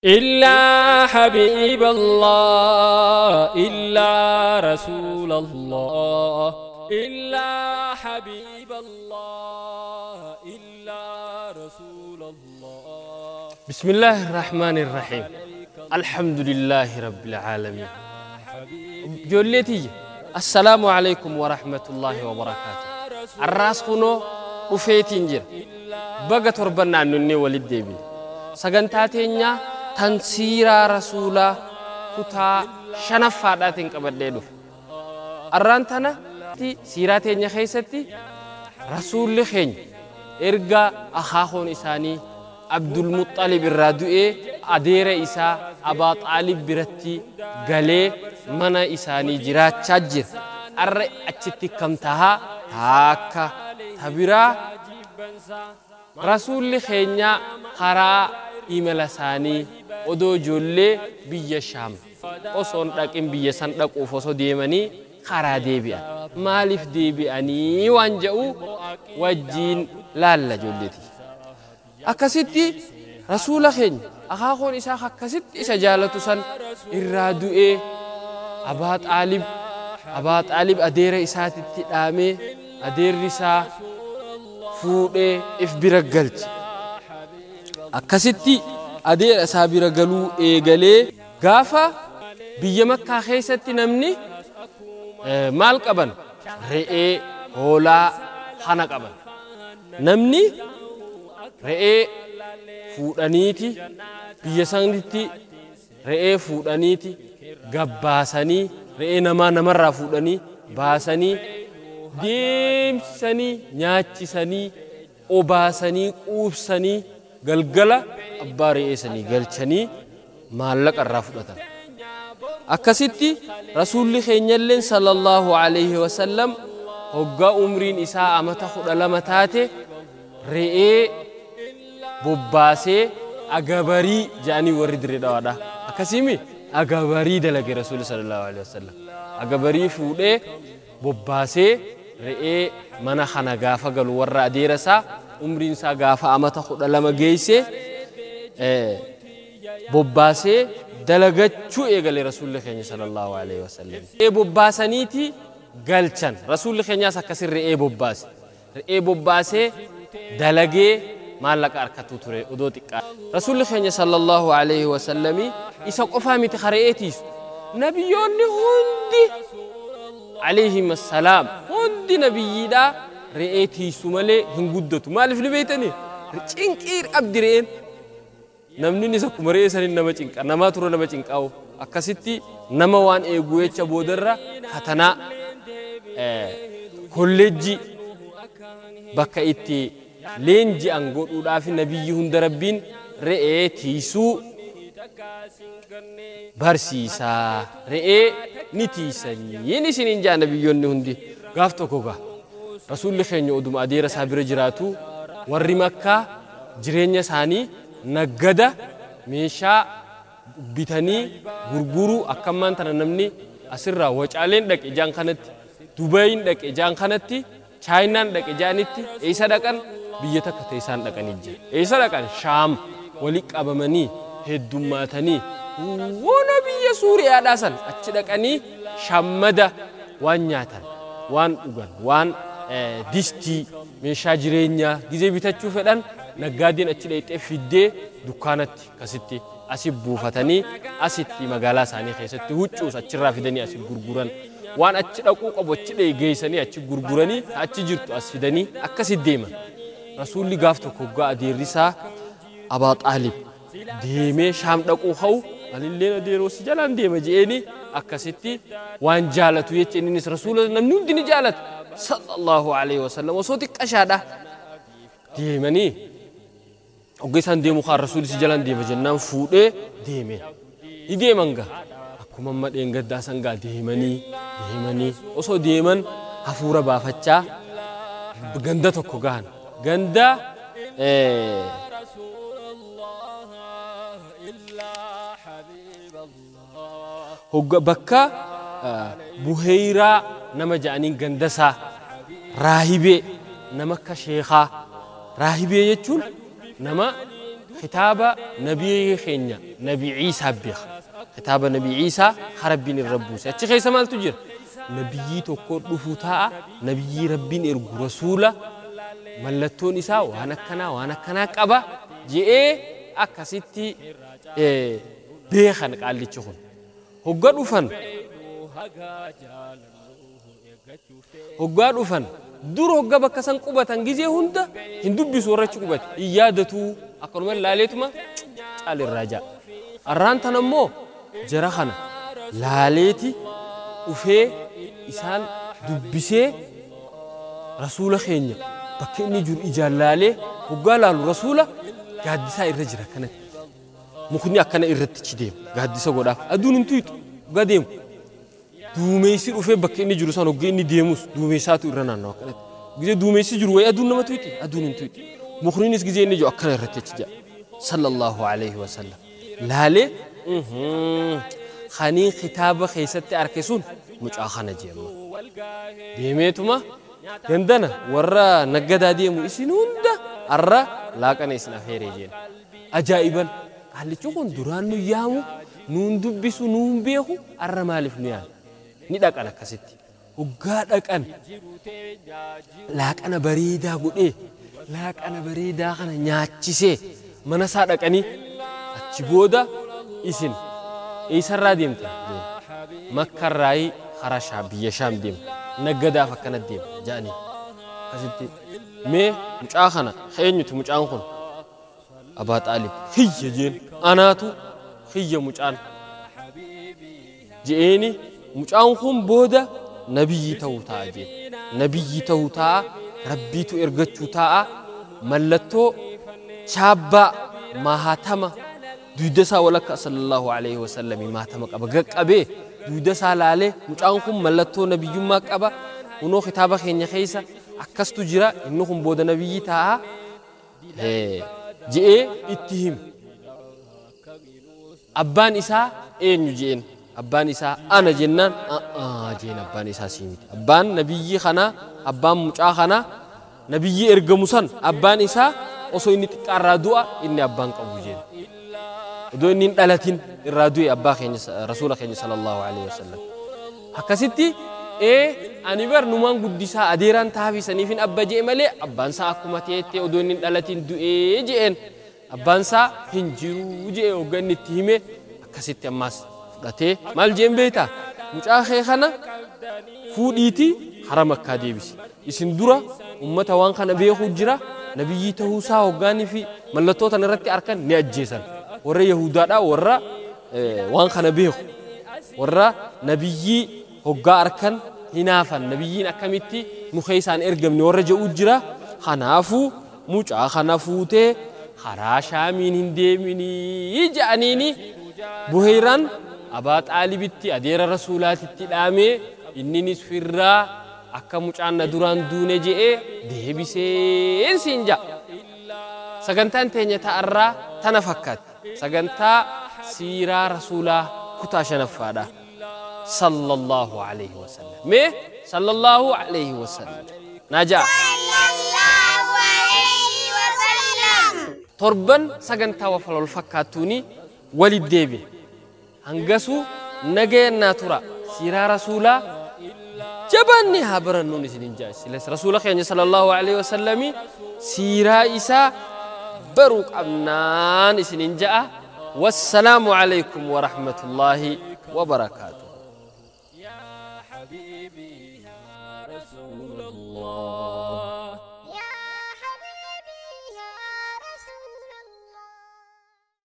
إلا حبيب الله إلا رسول الله إلا حبيب الله إلا رسول الله. بسم الله الرحمن الرحيم. الحمد لله رب العالمين. جولتي السلام عليكم ورحمة الله وبركاته. الراس كنو وفيتين جر بقى تربنا نني ولد ديبي سجنتاتينيا تنسيرا رسولا كتا شنفاداتين قبل الرانتنا تي سيراتينيا خيستي رسول خين ارجع أخاخون إساني عبد المطلب الرادوئي أدير إسا أبا طالب برتي قالي منا إساني جرات شجر أر أتشتي كمتها هاكا تبرا رسول خينيا خرا إيميل ساني ودو جولي بيا شام أصون لكن بيا سان لك أوفوسو ديماني خرا ديبيا مالف ديبياني وانجأو وجين لالا جولتي أكستي رسول خين أخاخون إسا أكست إسا جالتو سن إرادو إيه أبات آلب أدير إسا تتلامي أدير إسا فوق إف برقلت أكستي أدير إسا برقلو إيقالي غافة بيا مكة خيستي نمني مال قبن رئي هولا خانق قبن نمني re'ee fuudhaniiti biyya sanitti re'ee fuudhaniiti gabbaasanii re'ee namaa namarraa fuudhanii baasanii deemsisanii nyaachisanii obaasanii quubsanii galgala abbaa re'ee sanii galchanii maallaqa irraa fudhatan. Akkasitti rasuulli keenyalleen sallallahu alayhi wasallam hoggaa umriin isaa amata 12 taate re'ee bobbaasee agabarii jedhanii warri dirree dhawaadha. Akkasimi agabarii dalage rasuulli sallallahu alaihi wasallam. Agabarii fuudhee bobbaasee re'ee mana kana gaafa galu warra adeera isaa umriin isaa gaafa amata 12 geesse bobbaasee dalagachuu eegale rasuulli keenya sallallahu alaihi wasallam. Re'ee bobbaasaniiti galchan rasuulli keenyaas akkasin re'ee bobbaase. Re'ee bobbaasee dalagee maallaqa harkatu ture odoo xiqqaa. Rasuulli keenya sallallahu alaihi wasallami isa qofaa miti re'eetiis nabiyyoonni hundi alayhim assalaam hundi nabiyyiidha re'ee tiisu malee hin guddatu. Maaliif ni beektanii? Cinqii qabdi re'een. Namni isa akkuma re'ee saniin nama cinqa namaa ture nama cinqaa'u akkasitti nama waan eeguu jecha boodarra katanaa kolleejjii bakka itti leenji'an godhuudhaaf nabiyyi hunda rabbiin re'ee tiisuu barsiisaa re'ee ni tiisanii isiniin jaa nabiyyoonni hundi gaaf tokko gaa rasuulli keenya oduma adeera isaa bira jiraatu warri makkaa jireenya isaanii naggada meeshaa bitanii gurguruu akkammaan tana namni asirraa wacaaleen dhaqe jaan kanatti Dubayin dhaqe jaan kanatti Chaayinaan dhaqe jaanitti eessa dhaqan biyya takka ta'e isaan dhaqanii jira. Eessa dhaqan Shaam walitti qabamanii heddummaatanii woona biyya Suuriyaadhaa san achi dhaqanii shammada waan nyaatan waan dhugan waan distii meeshaa jireenyaa gizee bitachuu fedhan naggaadeen achi dhaqxee fiddee dukkaanatti kasitti asi buufatanii asitti magaalaa isaanii keessatti huccuus achirraa fidanii asi gurguran. Waan achi dhaquu qabu achi geessanii achi gurguranii achi jirtu as fidanii akkasi deeman. Rasuulli gaaf tokko hoggaa adeerri isaa Abaa Xaalib deemee Shaam dhaquu ka'u anilleen adeeroo si jalaan deema je'eeni akkasitti waan jaalatu jecha innis rasuula namni hundi ni jaalata sallallahu alaihi wasallam osoo xiqqashaadha deemanii hoggaa isaan deemu kaan rasuulli si jalaan deema jennaan fuudhee deemeen ni deeman gaa. Akkuma amma dheengaddaa sangaa deemanii deemanii osoo deeman hafuura baafachaa ganda tokko gahan ganda hogga bakka Buheyraa nama ja'aniin gandasaa raahibee nama akka sheekaa raahibee jechuun nama Kitaaba nabii keenya Nabi Ciisaa beeka. Kitaaba Nabi Ciisaa ka Rabbiin irra buuse. Achi keessa maaltu jira? Nabiyyii tokko dhufuu taa'a, nabiyyii Rabbiin ergu rasuula mallattoon isaa waan akkanaa waan akkanaa qaba je'ee akkasitti beekan qaallichi kun. Hogga dhufan hoggaa dhufan dur hogga bakka san qubatan gizee hunda hin dubbisu warra achi qubate hin yaadatuu akkanuma laaleetuma caalirraa ja'a. Arraan tan ammoo jara kana laaleeti dhufee isaan dubbisee rasuula keenya bakka inni jiru ijaan laalee hoggaa laalu rasuula gaaddisaa irra jira akkanatti. Mukni akkana irratti achi deema gaaddisa godhaaf aduun hin tuyxu hoggaa deemu. Duumessi dhufee bakka inni jiru san hoggaa inni deemus duumessaatu irra naannawa akkanatti. Gizee duumessi jiru wayi aduun nama tuyxi aduun hin tuyxi. Mukniinis gizee inni jiru akkana irratti achi ja'a. Sallallahu alayhi wa sallam. Laalee kanii kitaaba keessatti arke sun mucaa kana jee amma. Deemeetuma gandana warra naggadaa deemu isin hunda arra laaqana isin afeeree jeen. Ajaa'iban qaallichi kun duraan nu yaamu nuun dubbisu nuun beeku arra maaliif nu yaame? Ni dhaqan akkasitti. Hoggaa dhaqan laaqana bareedaa godhee laaqana bareedaa kana nyaachisee mana isaa dhaqanii achi booda isin eessarraa deemtan? Makkarraayi karaa Shaam biyya Shaam deema. Naggadaaf akkana deema ja'anii akkasitti mee mucaa kana eenyuti mucaan kun? Abaa Xaalib kiyya jeen anaatu kiyya mucaan je'eeni mucaan kun booda nabiyyi ta'uu ta'a jeen. Nabiyyi ta'uu ta'a, Rabbiitu ergachuu ta'a, mallattoo chaabbaa mahatama duyda isaa walakka sallallahu alaihi wasallam mahatama qaba gaqqabee duyda isaa laalee mucaan kun mallattoo nabiyyummaa qaba kunoo kitaaba keenya keessa akkastu jira inni kun booda nabiyyi ta'a je'ee itti hime. Abbaan isaa eenyu je'een? Abbaan isaa ana jennaan a'aa jeen abbaan isaa sii miti. Abbaan nabiyyii kanaa abbaan mucaa kanaa nabiyyii ergamu san abbaan isaa osoo inni xiqqaarraa du'a inni abbaan qabu jeen. Odoo inni hin dhalatin irraa du'e abbaa keenya rasuula keenya sallallahu alaihi wasallam. Akkasitti ani bar numaan guddisaa adeeraan taafisaniifin abba je'e malee abbaan isaa akkuma ta'etti odoo inni hin dhalatin du'ee je'een. Abbaan isaa hin jiruu je'e hogga inni itti hime akkasitti ammaas fudhatee maal jeen beektaa? Mucaa kee kana fuudhiitii hara Makkaa deebisi. Isin dura ummata waan kana beekuu jira nabiyyii ta'uusaa hoggaanii fi mallattoo tana irratti arkan ni ajjeesan. Warra Yahudaadhaa warra waan kana beeku warra nabiyyii hoggaa arkan hinaafan nabiyyiin akkamitti nu keessaan ergamne warra je'uu jira. Kanaafuu mucaa kana fuutee karaa Shaamiin hin deeminii je'aniini Buheyraan Abaa Xaalibitti adeera rasuulaatitti dhaamee inninis firraa akka mucaan na duraan duune je'ee deebiseen siin ja'a. Sagantaan teenya ta'arraa tana fakkaatti. Sagantaa siiraa rasuulaa kutaa shanaffaadha. Sallallahu alaihi wasallam. Mee sallallahu alaihi wasallam. Naa ja'a. Sallallahu alaihi wasallam. Torban sagantaa wal fakkaattuuni walit deebine. Hangasuu nagayannaa tura. Siiraa rasuulaa jabaanni haa barannuun isinin ja'a. Silas rasuula keenya sallallahu alaihi wasallami siiraa isaa baruu qabnaan isinin ja'a. Wassalaamu alaikum wa rahmatullahi wa barakaatuh. يا حبيبي يا رسول الله.